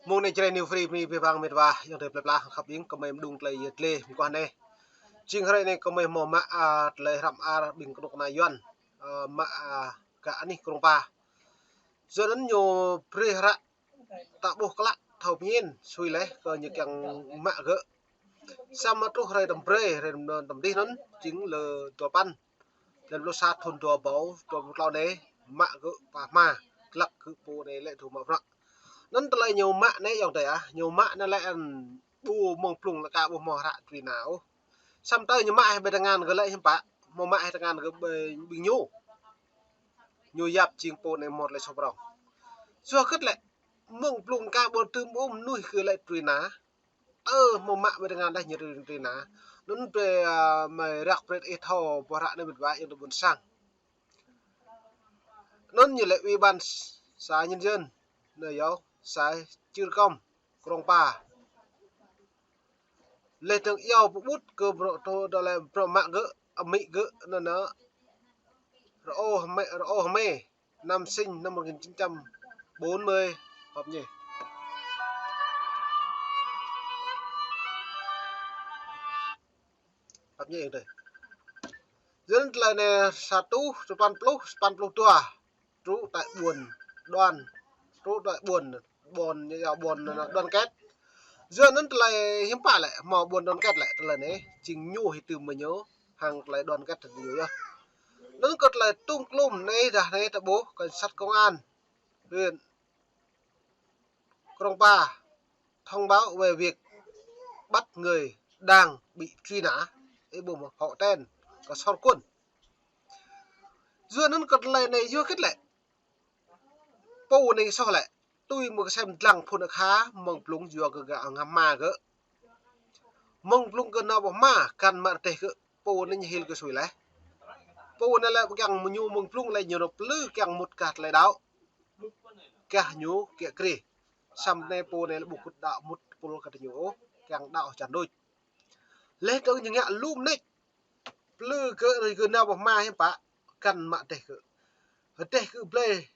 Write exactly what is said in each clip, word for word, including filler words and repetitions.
Mông anai Jrai New Free mi bê bang met wa, ayŏng adơi plơi pla khăp ƀing, kơmơi mơđung tơlơi yơh tơlơi mơguah anai. Jing hrơi anai kơmơi hmâo mă, a, tơlơi hrăm ar ƀing kơnuk kơna Yuan, a, mă, a, gah anih Krông Pa. Yua anŭn ñu brơi hră ta ƀuh klă thâo pơñen sui laih kơ ñu kiăng mă gơ̆. Samơ̆ truh hrơi tơm brơi, hrơi tơm, tơm dih anŭn, jing lơ dua păn, blan pluh sa thun dua rơbâo dua pluh klâo anai, mă gơ̆ pơhma, glăk gơ̆ pô anai lĕ tŭ mă bruă. Anŭn tơlơi ñu mă anai ayŏng adơi ah, ñu mă anai lĕ, ưm, ƀu mơ̆ng blung lĕ ka ƀu hmâo hră truy nã ôh. Samơ̆ tơl ñu mă hĭ ƀơi tơngan gơ̆ lĕ hiư̆m pă, hmâo mă hĭ tơngan gơ̆ ƀơi ƀing ñu. Ñu yap jing pô anai hmâo tơlơi soh prŏng. Yua hơget lĕ, mơ̆ng blung ka ƀu tŭ ƀu mơnuih gơ̆ lĕ truy nã. Ơ, hmâo mă ƀơi tơngan đah ñu truy, truy nã. Anŭn brơi, a, mơi răk brơi ih thâo boh hră anai met wa ayŏng adơi ƀôn sang. Anŭn ñu lĕ ủy ban xã nhân dân, anai yơh, xã Chư Rơkom, Krông Pa. Laih dơ̆ng iâu pơƀut kơ bruă tơ, tơlơi bruă mă gơ̆, amĭ gơ̆, anŭn, anŭn. Rơ-ô Hmê, Rơ-ô Hmê. Năm sinh năm một nghìn chín trăm bốn mươi. Pap ñe. Pap ñe ayŏng adơi. Yua anŭn tơlơi anai sa rơtuh sapăn pluh, sapăn pluh dua. Trú tại ƀuôn Đoan, trú tại ƀuôn, ƀuôn, ya, ƀuôn, Đoàn Kết. Yua anŭn tơlơi hiư̆m pă lĕ, hmâo ƀuôn Đoàn Kết lĕ tơlơi anai, jing ñu hĭ tŭ mơ̆ ñu, hăng tơlơi Đoàn Kết tŭ ñu yơh. Anŭn kơ tơlơi tŭm klum anai đah anai ta ƀuh cảnh sát công an huyện Krông Pa thông báo về việc bắt người đang bị truy nã, ih ƀuh mơ̆, Hậu Ten, kơ Sor Kuôn. Yua anŭn kơ tơlơi anai yua hơget lĕ. Pô anai soh lĕ, tui mơ̆ng kơsem dlăng phŭn akha, mơ̆ng blung yua kơ gơ̆ ngă hma gơ̆. Mơ̆ng blung gơ̆ nao pơhma, găn mă rơdêh gơ̆, pô anai ñu hil gơ̆ sui laih. Pô anai lĕ kiăng mơñu mơ̆ng blung lĕ ñu nao plư kiăng mŭt gah tơlơi đaŏ. Gah ñu kiă kriê. Samơ̆ anai pô anai lĕ ƀu kŭt đaŏ mŭt tơpul kơ ñu ôh, kiăng đaŏ čan đôč. Laih dơ̆ng ñu ngă lu mơneč. Plư gơ̆, gơ̆ nao pơhma hiư̆m pă, găn mă rơdêh gơ̆. Rơdêh gơ̆ blơi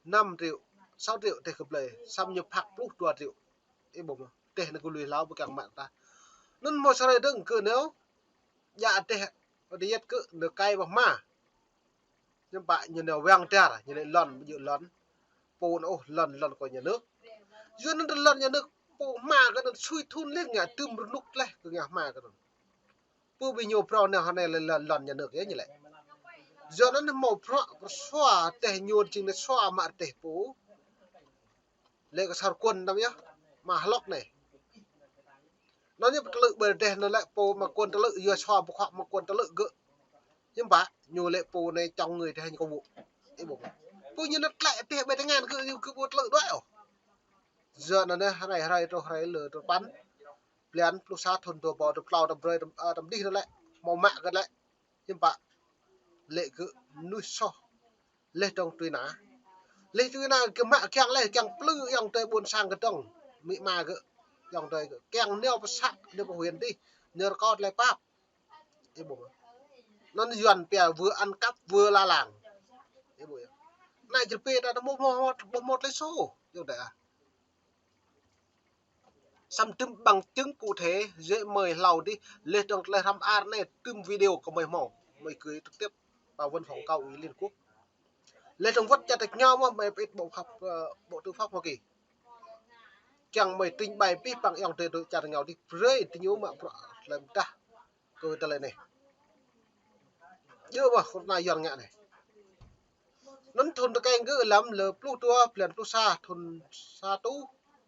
năm triệu, sáu triệu rơdêh gơ̆ blơi, samơ̆ ñu phạt pluh dua triệu. Ih ƀuh mơ̆, rơdêh anai gơ̆ lui hlâo ƀu kiăng mă tah. Anŭn hmâo sa hrơi dơ̆ng gơ̆ nao, djă rơdêh, rơdêh gơ̆ nao kai pơhma. Hiư̆m pă ñu nao wang dar, ñu lĕ lŏn, ƀu djơ̆ lŏn pô anŭn ôh, lŏn, lŏn kơ nhà nước. Yua anŭn lŏn nhà nước, pô hma kơ anŭn sui thun lĕ ngă tŭm rơnŭk laih kơ ngă hma kơ anŭn. Pô ƀing ñu prŏng nao hơnai lĕ lŏn, lŏn nhà nước yơh ñu lĕ. Yua anŭn hmâo bruă pơsua rơdêh ñu jing anai sua mă rơdêh pô. Lĕ kơ Sor Kuôn anŭn yơh, mă hlŏk anai. Anŭn ñu pơtơlư̆ ƀơi rơdêh anŭn lĕ pô mă Kuôn tơlư̆, yua sua pơkhuă mă Kuôn tơlư̆ gơ̆. Hiư̆m pă, ñu lĕ pô anai chống người thi hành công vụ. Ih ƀuh. Pô ñu nao tlĕ rơdêh ƀơi tơngan gơ̆, gơ̆ ƀu tơlư̆ đuaĭ ôh. Yua anŭn anai hrơi, hrơi truh hrơi lơ truh păn. Blan pluh sa thun dua rơbâo dua pluh klâo tơm brơi tơm, a, tơm dih anŭn lĕ. Hmâo mă gơ̆ lĕ. Hiư̆m pă, lĕ gơ̆ mơnuih soh. Laih dơ̆ng truy nã. Laih truy nã gơ̆ mă kiăng laih, kiăng plư ayŏng adơi ƀôn sang gơ̆ dơ̆ng. Amĭ ama gơ̆, ayŏng adơi gơ̆. Kiăng nao pơ xã, nao pơ huyện dih. Nao rơkâo tơlơi pap. Ih ƀuh. Anŭn Yuan pia vừa ăn cắp vừa la làng. Ih ƀuh yơh. Anai jơ̆ pê ta ƀu hmâo, ƀu hmâo tơlơi soh. Ayŏng adơi ah. Samơ̆ tŭm bằng chứng cụ thể, dễ mời hlâo dih, laih dơ̆ng tơlơi hrăm ar anai, tŭm video kơ mơi hmâo, mơi gửi trực tiếp vào văn phòng cao ủy Liên Quốc. Laih dơ̆ng wơ̆t čar tač rơngiao mơ̆, mơi pơĭt bộ pháp, ơ, Bộ Tư pháp Hoa Kỳ. Kiăng mơi trình bày pih păng ayŏng adơi tơ čar rơngiao dih, brơi tơ ñu mă bruă tơlơi mơdah. Kơ tơlơi anai. Djơ̆ ƀơh, kơnuk kơna Yuan ngă anai. Anŭn thun tơkeng gơ̆ lăm lơ pluh dua, blan pluh sa, thun sa rơtuh,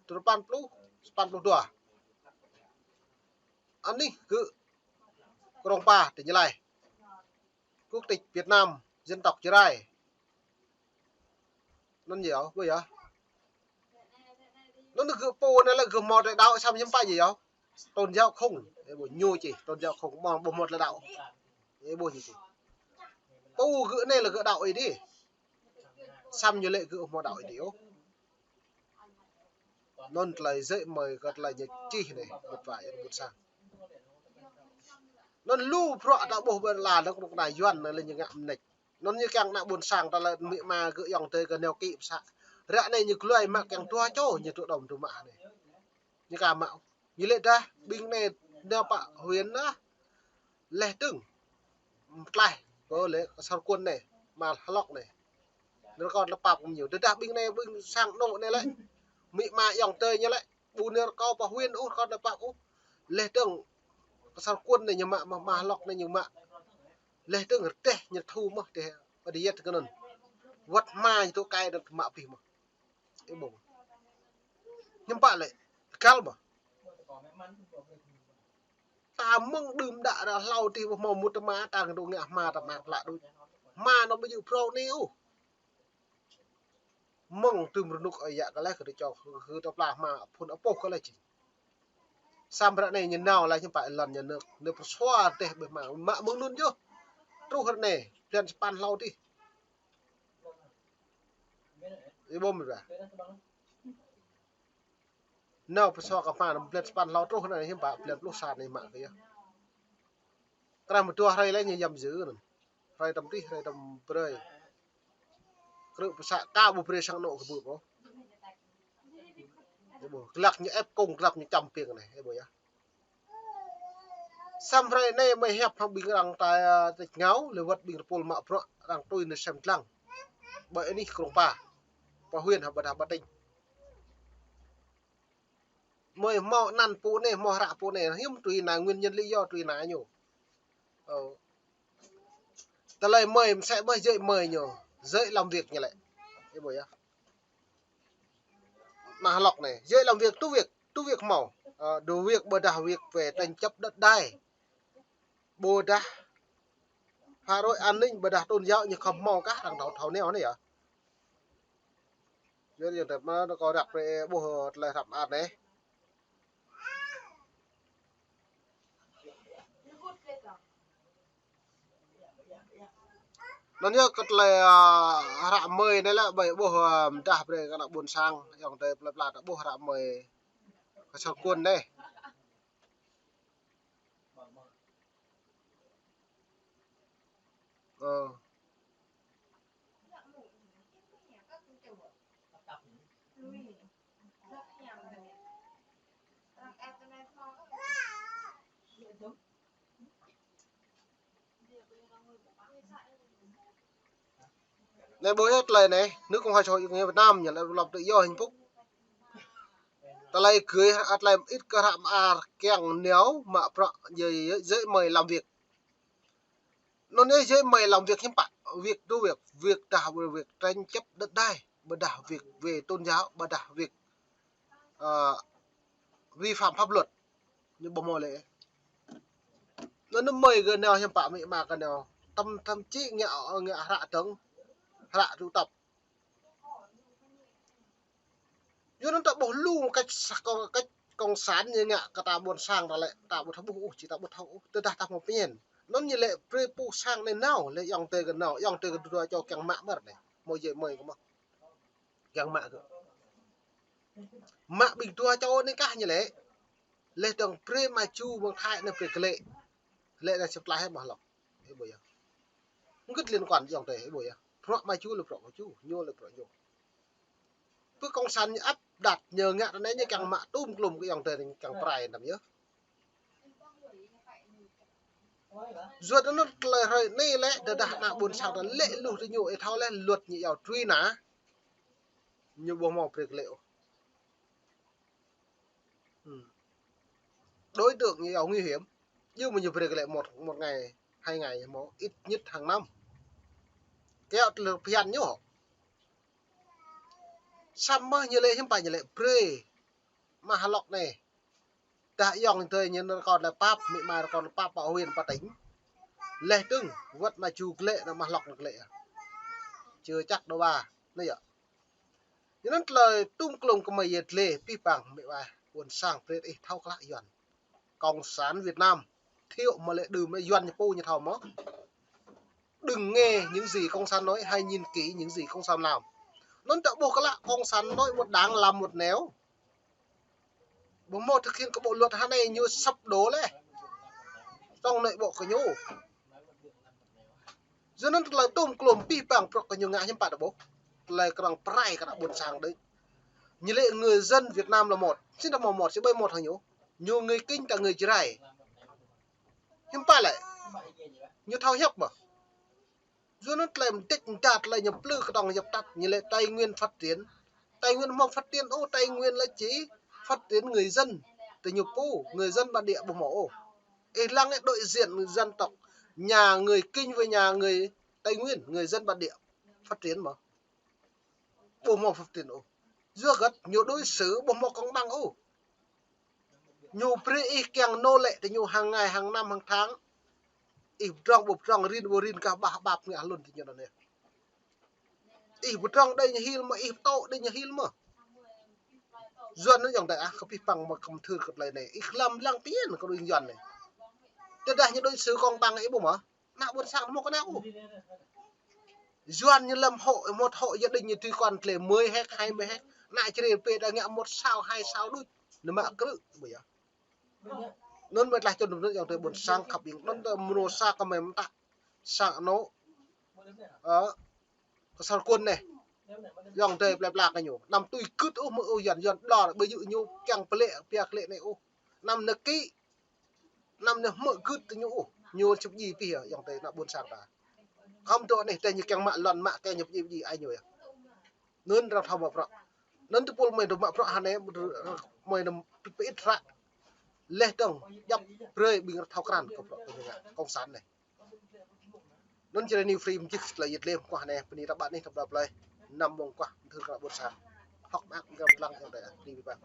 dua rơpăn pluh, sapăn pluh dua. Anih gơ̆ Krông Pa, tỉnh Gia Lai. Quốc tịch Việt Nam, dân tộc Jrai. Anŭn yơh, ƀuh yơh. Anŭn gơ̆ pô anai lĕ gơ̆ hmâo tơlơi đaŏ samơ̆ hiư̆m pă yơh. Tôn giáo không, ih ƀuh ñu čih, tôn giáo không, ƀu hmâo, ƀu hmâo tơlơi đaŏ. Ih ƀuh ñu čih. Pô gơ̆ anai lĕ gơ̆ đaŏ Ơi Adai. Samơ̆ ñu lĕ gơ̆ hmâo đaŏ Ơi Adai ôh. Anŭn tơlơi dễ mơi kơ tơlơi ñu čih anai, ƀuh wa ayŏng ƀuôn sang. Anŭn lu bruă ta ƀuh ƀơi lŏn kơnuk kơna Yuan anai lĕ ñu ngă mơneč. Anŭn ñu kiăng ană ƀôn sang ta lĕ amĭ ama gơ̆ ayŏng adơi gơ̆ nao kĭ pơ să. Ră anai ñu glăi mă kiăng dua čô ñu tŭ đom tŭ mă anai. Ñu ka mă. Ñu lĕ dah ƀing anai nao pơ huyện anai. Laih dơ̆ng. Mơtlaih. Kơ lĕ kơ Sar Kuôn anai. Ama Hlok anai. Nao rơkâo tơlơi pap kơ ñu. Tơdah ƀing anai ƀing sang anŏ anai lĕ. Amĭ ama ayŏng adơi ñu lĕ. Ƀu nao rơkâo pơ huyện ôh, rơkâo tơlơi pap ôh. Laih dơ̆ng kơ Sar Kuôn anai ñu mă, mă, ama Hlok anai ñu mă. Laih dơ̆ng rơdêh ñu thu mơ̆ dêh. Ƀơi dêh yet kơ anŭn. Wăt hma ñu tŭ kai anŭn mă abih mơ̆. Ih ƀuh. Hiư̆m pă lĕ. Tơgal mơ̆. Ta mơ̆ng đưm đă ră hlâo tih ƀuh hmâo mŭt tơma ta kơ dŏ ngă hma ta mă plă đôč. Hma anŭn ƀu djơ̆ phrâo anai ôh. Mơ̆ng tŭm rơnŭk ơi yă kơ lĕ kơ dŏ čŏk kơ tơplah hma phŭn apôh kơ lĕ či. Samơ̆ ră anai ñu nao lĕ hiư̆m pă lŏn ñu nao, nao pơsua rơdêh ƀơi hma, mă mơ̆ng anŭn yơh. Truh ră anai, blan sapăn hlâo tih. Ih ƀuh mơ̆ ƀă. Nao pơsua kơ hma, blan sapăn hlâo truh ră anai hiư̆m pă, blan pluh sa anai mă kơ yơh. Krah mơ̆ dua hrơi lĕ ñu yăm yơh anŭn. Hrơi tăm tih, hrơi tăm brơi. Krư̆ pơ să ka ƀu brơi sang anŏ kơ ƀuh ôh. Ih ƀuh, glăk ñu ĕp kông, glăk ñu čăm piêng anai, ih ƀuh yơh. Samơ̆ hrơi anai mơi hiăp hăng ƀing arăng ta, ta ngao, lĕ wăt ƀing rơpul mă bruă, arăng tui nao sem dlăng. Ƀơi anih Krông Pa, pơ huyện hă ƀôdah pơ tỉnh. Mơi hmâo anăn pô anai, hmâo hră pô anai, hiư̆m truy nao, nguyên nhân lý do truy nao ñu. Ơ. Tơlơi mơi, msĕ mơi giấy mời ñu, giấy làm việc ñu lĕ. Ih ƀuh yơh. Ama Hlok anai, giấy làm việc, đủ việc, đủ việc hmâo. Ơ, đủ việc ƀôdah việc về tranh chấp đất đai. Ƀôdah phá rối an ninh, ƀôdah tôn giáo ñu khŏm hmâo kah arăng thâo, thâo nao anai yơh. Yơh, yơh, tơdah mă anai kâo răk brơi ƀuh tơlơi hră mơar anai. Anŭn yơh kơ tơlơi, ơ, hră mơi anai lĕ ƀơi ƀuh, ơ, mơdah brơi kơ ană ƀôn sang, ayŏng adơi plơi pla ta ƀuh hră mơi kơ Sar Kuôn anai. Ơ. Anai ƀuh yơh tơlơi anai, nước Cộng hòa Xã hội Chủ nghĩa Việt Nam nhận lại độc lập tự do hạnh phúc. Tơlơi gửi, tơlơi ĭt kơ hră mơar kiăng nao mă bruă giấy, giấy mời làm việc. Anŭn yơh giấy mời làm việc hiư̆m pă, việc đủ việc, việc dah việc tranh chấp đất đai, ƀôdah việc về tôn giáo, ƀôdah việc, ơ, vi phạm pháp luật. Ñu ƀu hmâo lĕ. Anŭn mơi gơ̆ nao hiư̆m pă amĭ ama gơ̆ nao. Tăm, tăm či ngă, ngă hră dơ̆ng, hră tụ tập. Yua anŭn ta ƀuh lu một cách sa-, cộng, cách cộng sản ñu ngă kơ ta ƀôn sang ta lĕ, ta ƀu thâo ƀuh ôh, či ta ƀu thâo ôh, tơdah ta hmâo pơmĭn. Anŭn ñu lĕ brơi pô sang anai nao, lĕ ayŏng adơi gơ̆ nao, ayŏng adơi gơ̆ dua čô kiăng mă mơ̆ anai. Hmâo giấy mời kơ mơ̆. Kiăng mă kơ. Mă ƀing dua čô anai kah ñu lĕ. Laih dơ̆ng brơi mă ču mơ̆ng Thái anai brơi glaĭ. Glaĭ anai sĭt tlaih mơ̆ Hlok. Ih ƀuh yơh. Hơget liên quan ayŏng adơi, ih ƀuh yơh. Bruă mă ču lĕ bruă mă ču, ñu lĕ bruă ñu. Pơ cộng sản ñu áp đặt ñu ngă anai ñu kiăng mă tŭm klum kơ ayŏng adơi kiăng prai anăm yơh. Yua anŭn tơlơi hrơi anai lĕ, tơdah ană ƀôn sang ta lĕ luh tơ ñu, ih thâo lĕ luật ñu yua truy nã. Ñu ƀu hmâo brơi glaĭ ôh. Ừm. Đối tượng ñu yua nguy hiểm. Yua mơ̆ ñu brơi glaĭ một, một ngày, hai ngày, một ít nhất hàng năm. Kiăng tơlơi phiăn ñu. Samơ̆ ñu lĕ hiư̆m pă ñu lĕ brơi. Ama Hlok anai. Dah ayŏng adơi ñu rơkâo tơlơi pap, amĭ ama rơkâo tơlơi pap pơ huyện pơ tỉnh. Laih dơ̆ng, wăt mă ču glaĭ anŭn ama Hlok anŭn glaĭ. Chưa chắc đâu ba. Anai yơh. Yua anŭn tơlơi tŭm klum kơ mơi yơh tơlơi pih pang amĭ ama ƀôn sang brơi ih thâo klă Yuan. Cộng sản Việt Nam. Thiệu mă lĕ đưm lĕ Yuan ñu pô ñu thâo mơ̆. Đừng nghe những gì cộng sản nói, hãy nhìn kỹ những gì cộng sản làm. Anŭn ta ƀuh klă cộng sản nói một đảng làm một nẻo. Ƀu hmâo thực hiện kơ bộ luật hă anai ñu sập đổ lĕ. Trong nội bộ kơ ñu. Yua anŭn tơlơi tôm klôm pih pang prŏk kơ ñu ngă hiư̆m pă đa ƀuh. Tơlơi krong prai kơ ană ƀôn sang đôč. Ñu lĕ người dân Việt Nam là một. Sĭt dah mơ̆ một, sĭt ƀai một hăng ñu. Ñu người Kinh ta người Jrai. Hiư̆m pă lĕ. Ñu thâo hiăp mơ̆. Yua anŭn tơlơi mơdĕč mơda tơlơi ñu plư kơdŏng yap tăt, ñu lĕ Tây Nguyên phát triển. Tây Nguyên ƀu hmâo phát triển ôh, Tây Nguyên lĕ chỉ phát triển người dân. Tơ ñu pô, người dân bản địa ƀu hmâo ôh. Ih lăng ih đối diện dân tộc, nhà người Kinh với nhà người Tây Nguyên, người dân bản địa phát triển mơ̆. Ƀu hmâo phát triển ôh. Yua hơget ñu đối xử ƀu hmâo công bằng ôh. Ñu brơi ih kiăng nô lệ tơ ñu hàng ngày, hàng năm, hàng tháng. Ih pơdrŏng ƀu pơdrŏng, rin ƀu rin, kah ƀah ƀap ngă hlŭn tơ ñu anŭn yơh. Ih pơdrŏng đei ñu hil mơ̆, ih pơtô đei ñu hil mơ̆. Yuan anŭn yŏng tơi ah, kơ pih pang mơ̆ kăm thưr kơ tơlơi anai. Ih lăm lăng pin kơ đuaĭ Yuan anai. Tơdah ñu đối xử công bằng ih ƀu mơ̆. Ană ƀôn sang mơ̆ kơ anai ôh. Yuan ñu lăm hộ, một hộ gia đình ñu tui kon tlê mười héc, hai mươi héc. Ană čơrê pê đa ngă một sào, hai sào đôč. Nơ mă krư̆ ƀu yơh. Anŭn mơ̆ tơlơi čun anŭn yŏng tơi ƀôn sang khăp ƀing anŭn tơ mrô sa kơ mơ̆ mơta. Sang anŏ. Ơ. Kơ sar kun anai. Yŏng tơi plơi pla kơ ñu. Anăm tui gưt ôh mơ̆ ôh Yuan, Yuan ƀlŏr, ƀơi yŭ ñu kiăng pơlĕ, pia klĕ anai ôh. Anăm nao kĭ. Anăm nao hmư̆ gưt tơ ñu ôh. Ñu čŭp djai pih yơh, yŏng tơi ană ƀôn sang ta. Khŏm dŏ anai tơ ñu kiăng mă lŏn mă kiăng ñu pơdjai pơdjai ai ñu yơh. Anŭn arăng thâo mă bruă. Anŭn tơpul mơi dŏ mă bruă hơnai, mơi dŏ pơit hră. Leh dơ̆ng, djăp brơi ƀing arăng thâo krăn kơ bruă kơ ñu ngă, cộng sản anai. Anŭn čơrê New Free mơčih tơlơi yet lem kuah anai, bơni ră ƀă anai tơpul plơi. Năm mông kuah, thưr kơ ană ƀôn sang. Hŏk mơak ƀing arăng lăng yŏng tơi ah, bơni pih pang.